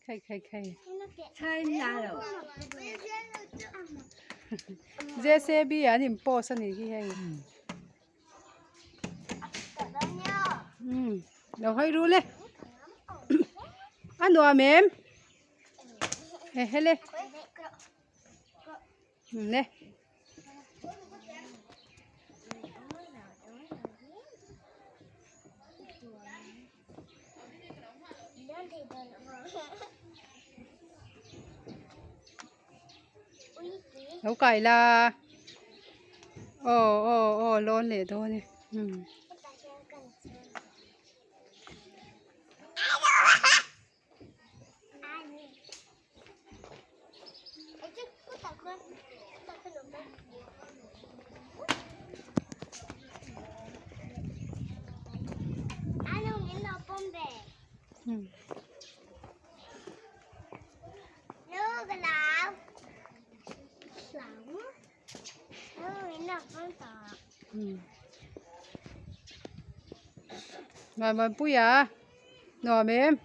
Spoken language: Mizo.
Khai khai khai. JCB an in post a nih hi hei. Umm lo hawi ru le. A nuam em? He le. Le. Lo kai la aw aw aw lawn leh dawn e umm. Nuam puia nuam em.